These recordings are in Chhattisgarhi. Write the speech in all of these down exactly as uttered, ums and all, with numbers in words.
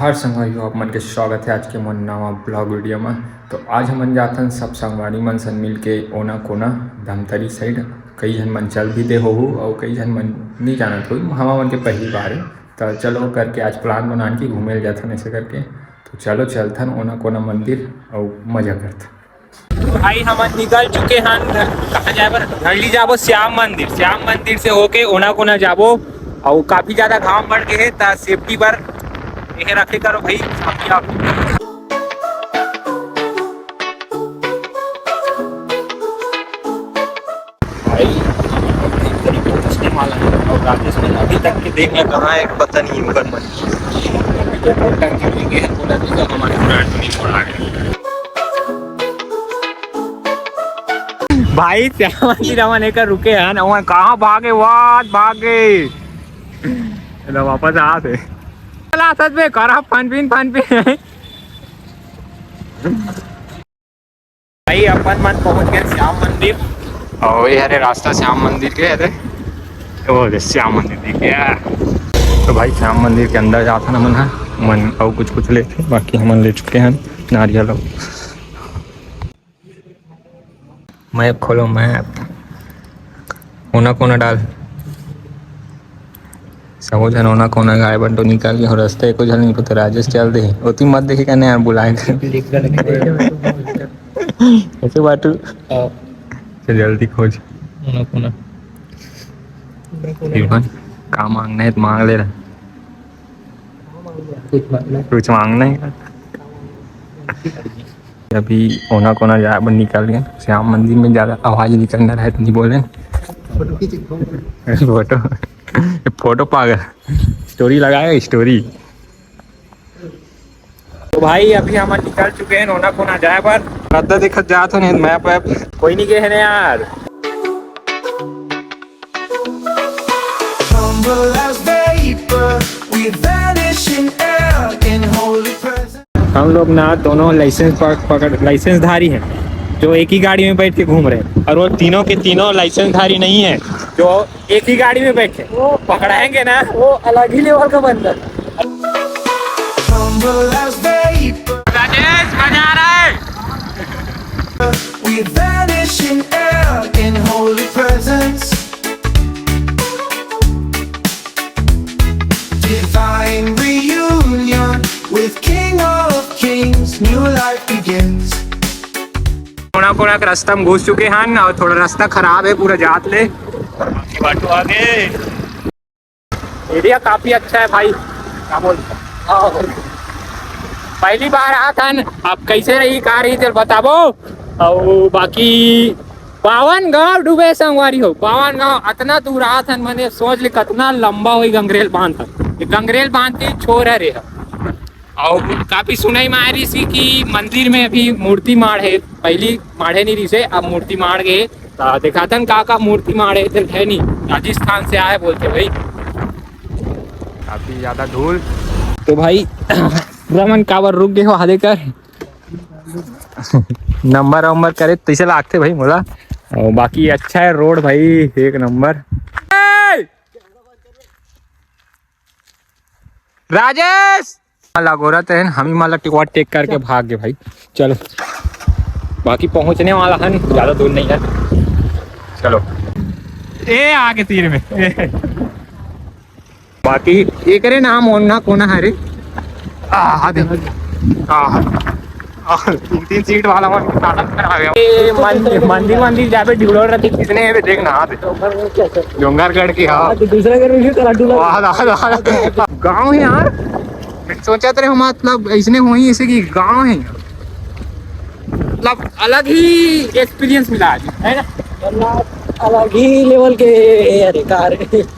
हर संगवारी हो, आप मन के स्वागत है आज के मोर नवा ब्लॉग वीडियो में। तो आज हमन जाथन सब संगवारी मन सन मिल के ओना कोना धमतरी साइड। कई झन मन चल भी दे होहू और कई झन मन नहीं जानत होई, हमा मन के पहली बार है। तो चलो करके आज प्लान बनान के घूमे ल जाथन ऐसे करके। तो चलो चलथन ओना कोना मंदिर और मजा करथन। भाई हमन निकल चुके हन। कहाँ जाए बर? धरली जाबो श्याम मंदिर, श्याम मंदिर से होके ओना कोना जाबो। और काफी ज्यादा घाम बढ़ गए है, त सेफ्टी बर ये रखे करो भाई। भाई, करीब पहुंचने वाला है और राजेश ने अभी तक के देख लिया कहाँ है, पता नहीं ऊपर मन। पेट्रोल टंकी लेके है, बोला कि हमारे पूरा आदमी मोड़ आ गया। भाई, श्याम मंदिर हमन एकर रुके हन, हमन कहाँ भागे, वात भागे। चलो, वापस आते। चला, सच में, करा फनफिन, फनफिन। भाई, अपन मन पहुंच गए श्याम मंदिर। और ये हरे रास्ता श्याम मंदिर के हरे। ओ, दे श्याम मंदिर दिख गया। तो भाई, श्याम मंदिर के अंदर जाथन हमन ह। मन अउ कुछ कुछ लेथे, बाकी हमन ले चुके हैं नारियल अउ। मैप खोलो, मैप। ओना कोना डाल। सबो झन ओना कोना गाय बंटो निकल गए हो रस्ते, एको झन नहीं पता, राजेश चल दे। ओती मत देखे कने यार, बुलाए कर। ऐसे बाटू। हाँ। चल जल्दी खोज। ओना कोना। जीवन, का मांगना है तो मांग ले रहा। कुछ मांगना है। कुछ मांगना है। अभी ओना कोना जाए बर निकल गए। श्याम मंदिर में ज्यादा आवाज निकलना रहे तो नहीं बोले। फोटो खींच, फोटो। फोटो, फोटो पागल। स्टोरी लगाएगा, स्टोरी। तो भाई, अभी हम निकल चुके हैं ओना कोना जाए बर। रद्दा देखत जात हो नहीं, मैप वैप कोई नहीं गए हैं ना यार। Humble as vapor, we vanish in air in holy presence. हम लोग ना दोनों लाइसेंस पक-, पकड़, लाइसेंस धारी हैं, जो एक ही गाड़ी में बैठ के घूम रहे हैं, और वो तीनों के तीनों लाइसेंस धारी नहीं है, जो एक ही गाड़ी में बैठे। वो पकड़ाएंगे ना, वो अलग ही लेवल का बंदा। Humble as vapor. राजेश, मजा आ रहा है। We vanish in air in holy presence. Divine reunion with King of Kings. New life begins. कोना कोना के रास्ता में घुस चुके हैं और थोड़ा रास्ता खराब है पूरा जात ले। बाकी बाटू आगे। एरिया काफी अच्छा है भाई, क्या बोलते हैं? हाँ। पहली बार आत हन, अब कैसे रही, का रही, चल बताबो। और बाकी पावन गांव डूबे संगवारी हो, पावन गांव अतना दूर आत हन, मने सोच ले कतना लंबा होई गंगरेल बांध ह। ये गंगरेल बांध के छोर हरे ह। और काफी सुनाई में आ रही सी कि मंदिर में अभी मूर्ति माढ़ है, पहली माढ़े नहीं रही से, अब मूर्ति माढ़ गए। तो दिखातन का का मूर्ति माढ़े थे, है नहीं, राजस्थान से आए बोलते भाई। काफी ज्यादा धूल। तो भाई पूरा मन काबर रुक गए हो हाले कर। नंबर वंबर करे तैसे लागते भाई मोला। और बाकी अच्छा है रोड भाई, एक नंबर। राजेश! लागोरा तेन हमी माला टिकवा टेक करके भाग गए भाई। चलो, बाकी पहुंचने वाला है, ज्यादा दूर नहीं है। चलो, ए आगे तीर में। बाकी एकरे नाम ओन्हा कोना हरे। आ, दे। आ, आ, तीन, तीन सीट वाला मन के साथ खड़ा हो गया। ए, मंदिर, मंदिर, मंदिर जाबे ढिबलोर रहती कितने है बे, देख ना, आ दे। डोंगरगढ़ की, हाँ। हाँ, तो दूसरा घर में भी करा डुला। वाह, वाह, वाह। गाँव है यार। मैं सोचा तेरे हम मतलब ऐसने हुई ऐसे कि गाँव है यार। मतलब अलग ही एक्सपीरियंस मिला आज, है ना? मतलब अलग ही लेवल के, अरे कार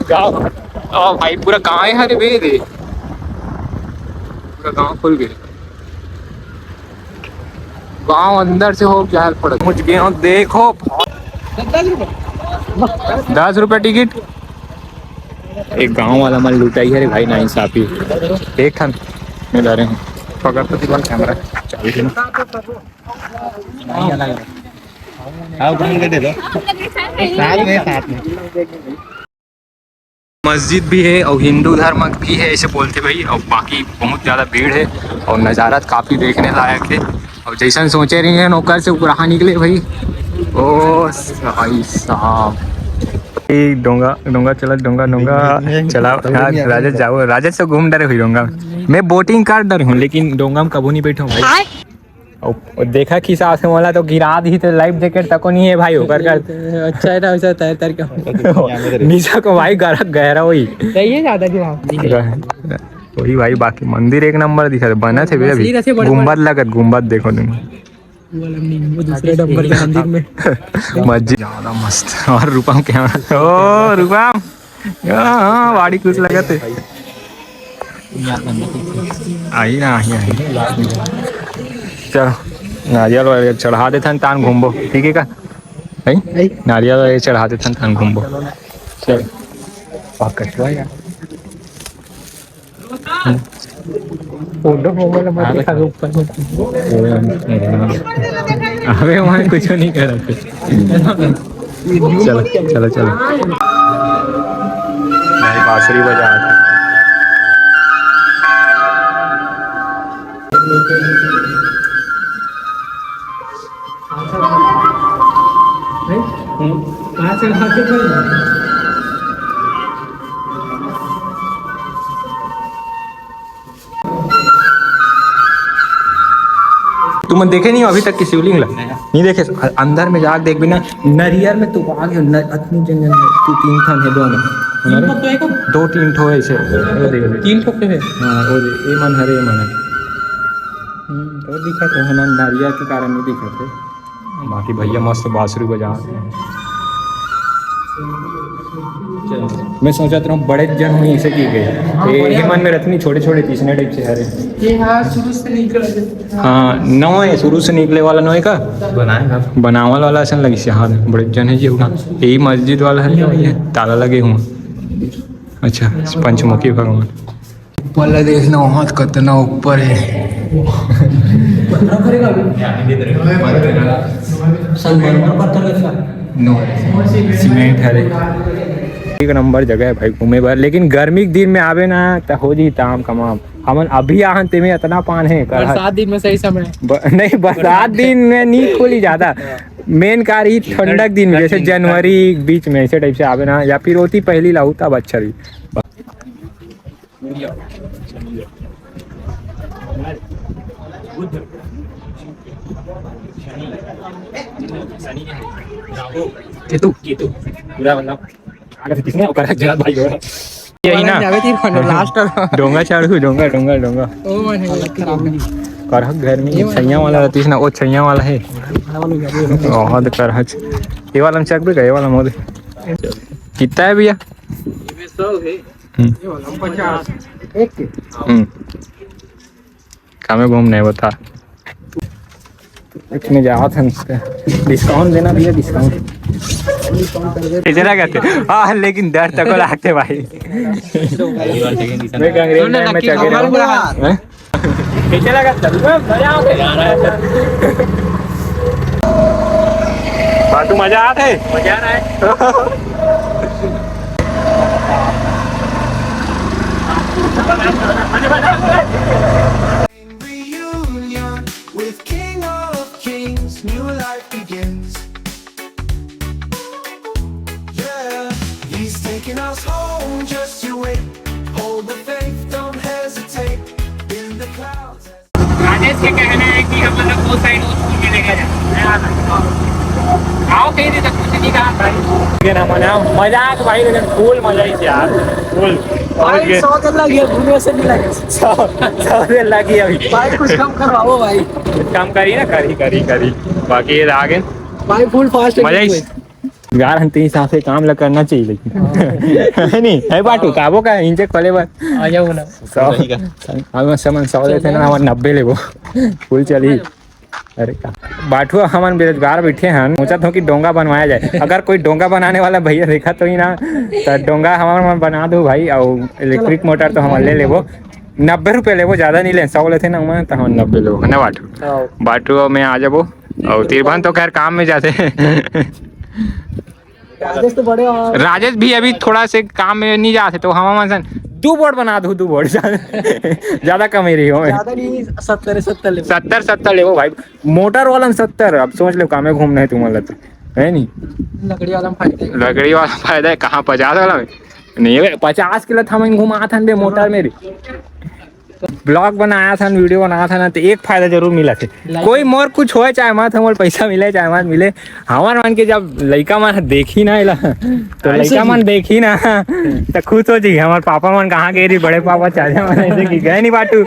गाँव। ओ भाई, पूरा गाँव है, अरे बे दे। पूरा गाँव खुल गया। गाँव अंदर से हो क्या पड़ पहुँच गए हो, देखो। दस रुपए टिकट। एक गाँव वाला मन लुटाई है रे भाई, नाइंसाफी। एक ठन मिला रहे हैं। पकड़ तो दीवार कैमरा चालू है ना। आओ, बंद कर दे दो। साथ में, साथ में। मस्जिद भी है और हिंदू धर्म भी है, ऐसे बोलते भाई। और बाकी बहुत ज़्यादा भीड़ है और नज़ारा काफ़ी देखने लायक है। और जैसन सोचे रही है, नौकर से ऊपर निकले भाई। ओ भाई साहब, ए, डोंगा डोंगा चला, डोंगा डोंगा चला। राजेश जाओ, राजेश से घूम डरे हुई डोंगा में। मैं बोटिंग कर डरे हूँ, लेकिन डोंगा में कबू नहीं बैठा हूँ भाई। और देखा कि सास मोला तो गिरा दी, तो लाइफ जैकेट तको नहीं है भाई, ओकर कर। अच्छा है ना, वैसा तैर तैर के। निशा को भाई गहरा गहरा वही। सही है, ज्यादा नहीं वहाँ। वही भाई, बाकी मंदिर एक नंबर दिखा, बना थे भैया अभी। मछली रहते बड़े बड़े। गुम्बद लगत, गुम्बद देखो तुम। वो वाला नहीं, वो दूसरे नंबर के मंदिर में। मस्जिद ज्यादा मस्त। और रूपम कैमरा, ओ रूपम, हाँ, हाँ, वाड़ी कुछ लगत है। आई ना, आई, आई। चलो, नारियल वाले चढ़ा देथन, तान घूमबो, ठीक है का? है? नारियल वाले चढ़ा देथन, तान घूमबो। चल, वाह, कटवा यार। फोटो मोबाइल मत दिखा दो ऊपर में। अबे, वहाँ कुछ नहीं कर रहा। चलो, चलो, चलो। भाई, बांसुरी बजा। कहाँ से बात कर रहे हो? तुमन देखे नहीं हो अभी तक की शिवलिंग ला? नहीं देखे? अ-, अंदर में जाके देख बिना, नरियर में तो आगे न-, अतनी जंगल है, दो तीन ठन है, दो ठन। तीन ठो तो है का? दो तीन ठो है इसे। वो देख, वो देख। तीन ठो के है? हाँ, वो देख, ये मन हरे, ये मन है। हम्म, तो दिखा तो है ना, नरियर के कारण नहीं दिखा थे। बाकी भैया मस्त बांसुरी बजा रहे हैं। मैं सोचत रहूँ बड़े जन हुई इसे की गई। हाँ, ये, बढ़िया। ये मन में रखनी छोटे छोटे तीसने टाइप से हरे। ये हाँ, शुरू से निकल हाँ, नौ है, शुरू से निकले वाला नौ है का? बनाएगा। बनावल वाला ऐसा लगी से, हाँ, बड़े जन है जी होगा। यही मस्जिद वाला है क्या भैया? ताला लगे हुए। अच्छा, पंचमुखी भगवान। ऊपर ला देखना, वहाँ तो कितना ऊपर है। पत्थर करेगा अभी। संगमरमर पत्थर का। नो, सीमेंट है रे। एक नंबर जगह है भाई घूमे बर, लेकिन गर्मी के दिन में आवे ना त हो जी ताम कमाम। हमन अभी आहन तेमे इतना पान है। बरसात दिन में सही समय। ब-, नहीं, बरसात दिन में नहीं खोली ज्यादा। मेन कार ही ठंडक दिन में, जैसे जनवरी बीच में ऐसे टाइप से आवे ना, या फिर होती पहली लाऊ तब अच्छा रही। केतु, केतु, पूरा मतलब, आगे से किसने वो करा, जरा भाई हो। यही ना। जावे थी, लास्ट। डोंगा चढ़ू, डोंगा, डोंगा, डोंगा। ओ, मन है, खराब है। करहक घर में ये वाला छैया वाला रहती है ना, वो छैया वाला है। बहुत करहक। ये वाला में चकबे का, ये वाला मोदे। कितना है भैया? हम्म। हम्म। कामे घूमने बता। इसमें जावत हन, डिस्काउंट देना भैया, डिस्काउंट। इधर आ गए थे। हाँ, लेकिन डर तक लागते भाई। मैं गंगरेल में चढ़ गया। हैं? कैसे लगा? चल, मजा आ गया। बात मजा आत है। मजा आ रहा है। Reunion with King of Kings, new life begins. Yeah, he's taking us home, just you wait. Hold the faith, don't hesitate. In the clouds. Rajesh के कहना है कि हम लोग को साइड वो स्कूल में लेके जाए। आओ, कहीं नहीं तो कुछ नहीं कहा भाई। ठीक है ना, मजा, मजाक भाई, लेकिन फुल मजा ही यार, फुल। भाई, सौ दिन लगी है, घूमने से नहीं लगे। सौ, सौ दिन लगी अभी। भाई, कुछ कम करवाओ भाई। कुछ कम करी ना, करी, करी, करी। बाकी ये आगे भाई, फुल फास्ट मजा ही। यार, हम तो हिसाब से काम ला करना चाहिए, लेकिन है नहीं, है बाटू, काबो का इंजेक्ट खोले बर। आ जाओ ना। सौ, हम समन सौ लेते ना, हमारे नब्बे लेबो। फुल चली। अरे का बाटू, हमन बेरोजगार बैठे हन, सोचत हो कि डोंगा बनवाया जाए। अगर कोई डोंगा बनाने वाला भैया देखा तो ही ना, तो डोंगा हमारे मन बना दो भाई, और इलेक्ट्रिक मोटर तो हम ले लेबो। नब्बे रुपये लेबो, ज्यादा नहीं ले, सौ लेते ना, मैं तो हम नब्बे लेबो, है ना बाटू? हाँ। बाटू में आ जाबो, और तिरभन तो खैर काम में जाते। राजेश तो बड़े और राजेश भी अभी थोड़ा से काम में नहीं जाते, तो हम मन सन दू बोर्ड बना दू, दू बोर्ड ज्यादा कम ही रही हो। ज्यादा नहीं, सत्तर है, सत्तर ले। सत्तर, सत्तर ले वो भाई, मोटर वाला में सत्तर। अब सोच लो, कामे घूमना है तुम्हारा तो, है नहीं? लकड़ी वाला में फायदा है। लकड़ी वाला फायदा है, कहाँ पचास वाला में? नहीं बे, पचास किलो था, मैं घुमाथन बे मोटर मेरी। ब्लॉग बनाया था, वीडियो बनाया था ना, तो एक फायदा जरूर मिला थे। कोई मोर कुछ होए चाहे मत, हमर पैसा मिले चाहे मत मिले, हमार मन के जब लइका मन देखी ना एला, तो ऐसे लइका ही। मन देखी ना, तो खुश हो जी। हमार पापा मन कहाँ गए रही, बड़े पापा चाचा मन ऐसे कि गए नहीं बाटू।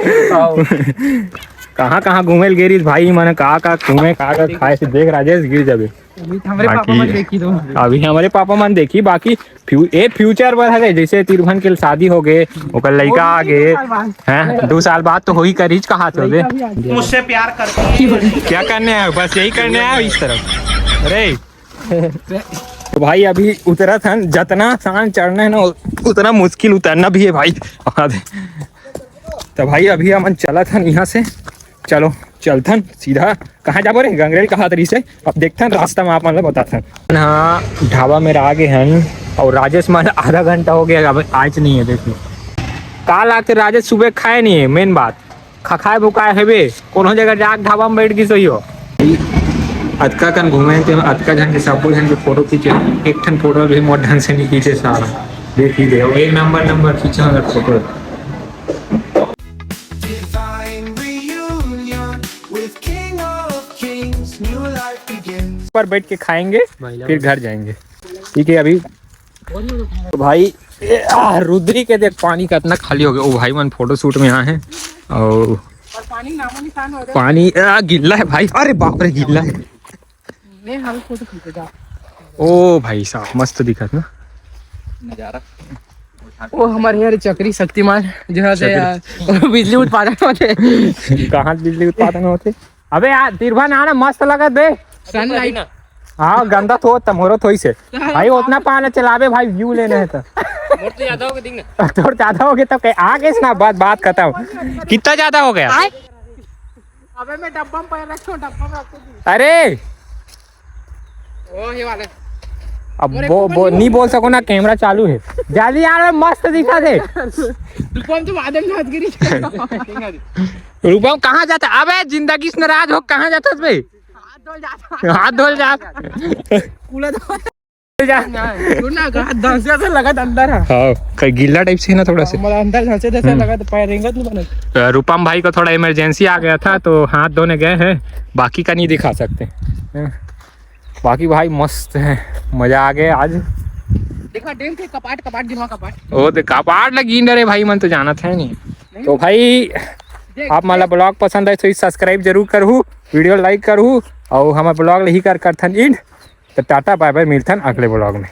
कहाँ कहाँ घूमे ल गए रही भाई मन, कहाँ कहाँ घूमे, कहाँ कहाँ खाए से देख राजेश गिर जाबे। अभी तो हमरे पापा बाकी मन देखी तो। अभी हमरे पापा मन देखी, बाकी फ्यू-, ए फ्यूचर बर हरे, जैसे तिरभन के शादी हो गए, ओकर लइका आ गए, हैं, दो साल बाद तो होही करीज कहा तो दे। मुझसे प्यार करती है। क्या करने आए हो? बस यही करने आए हो इस तरफ? अरे तो भाई अभी उतरत हन, जितना आसान चढ़ना है ना उतना मुश्किल उतरना भी है भाई। तो भाई अभी हमन चलत हन यहाँ से, चलो चलथन सीधा। कहाँ जाबो रे? गंगरेल कहा तरी से। अब देखथन रास्ता में आप मन ल बताथन। हाँ, ढाबा में आ गे हन और राजेश मन आधा घंटा हो गया, अब आइच नहीं है। देखो का लागते राजेश सुबह खाए नहीं है, मेन बात खखाए भुखाए हेबे, कोनो जगह जाके ढाबा में बैठ के सोइयो। अतका कन घूमे ते अतका झन के सबो झन के फोटो खींचे, एक ठन फोटो भी मोर ढंग से नहीं खींचे सारा। देख ही दे, एक नंबर नंबर खींचा अगर photo. Divine reunion with King of Kings, new life begins। पर बैठ के खाएंगे, फिर घर जाएंगे। ठीक है, अभी तो भाई ए, आ, रुद्री के देख पानी कितना खाली हो गया। ओ भाई मन फोटो शूट में आए हैं और और पानी नामो निशान हो रहा पानी आ, गिल्ला है भाई। अरे बाप रे, गिल्ला है। मैं हम फोटो खींचे जा। ओ भाई साहब मस्त दिखत ना। नजारा। वो हमारे यार चक्री शक्तिमान जो है से, चक्री। आ, बिजली उत्पादन होते। कहाँ बिजली उत्पादन होते? अबे यार तिरभा ना ना मस्त लगत बे। सनलाइट। हाँ गंदा तो तमोरो थोई से। भाई उतना पाना चलावे भाई, व्यू लेना है तो। मोर तो ज्यादा हो गए, देख ना। तोर ज्यादा हो गए तो कह, आ गए ना, बात बात खत्म। कितना ज्यादा हो गया? अबे मैं डब्बा में पैर रखता हूँ, डब्बा में रख के दी। अरे ओ ये वाले। अब मोरे वो, ऊपर वो नहीं नहीं बोल सको ना, कैमरा चालू है। जल्दी यार मस्त दिखा दे। रुको हम तो बाद में हाथ गिरी। रूपम कहाँ जाता? अबे जिंदगी से नाराज हो, कहाँ जाता बे? हाथ धो जा। कूड़ा धो जा। सुन ना, हाथ धंसिया से लगत अंदर है। हाँ, कहीं गीला टाइप से है ना थोड़ा सा। हमारा अंदर धंसे जैसा हम्म। लगा तो पैर रेंगत नहीं बने। अ, रूपम भाई को थोड़ा इमरजेंसी आ गया था तो हाथ धोने गए हैं, बाकी का नहीं दिखा सकते। हाँ। बाकी भाई मस्त है, मजा आ गया आज। देखा डेम के कपाट, कपाट गिनवा कपाट। ओ दे कपाट लगी डरे भाई, मन तो जानत है नहीं। नहीं। तो भाई देख, आप मला ब्लॉग पसंद आए तो सब्सक्राइब जरूर करहू, वीडियो लाइक करहू और हमारे ब्लॉग ला ही कर करथन एंड। तो टाटा बाय बाय, मिलथन अगले ब्लॉग में।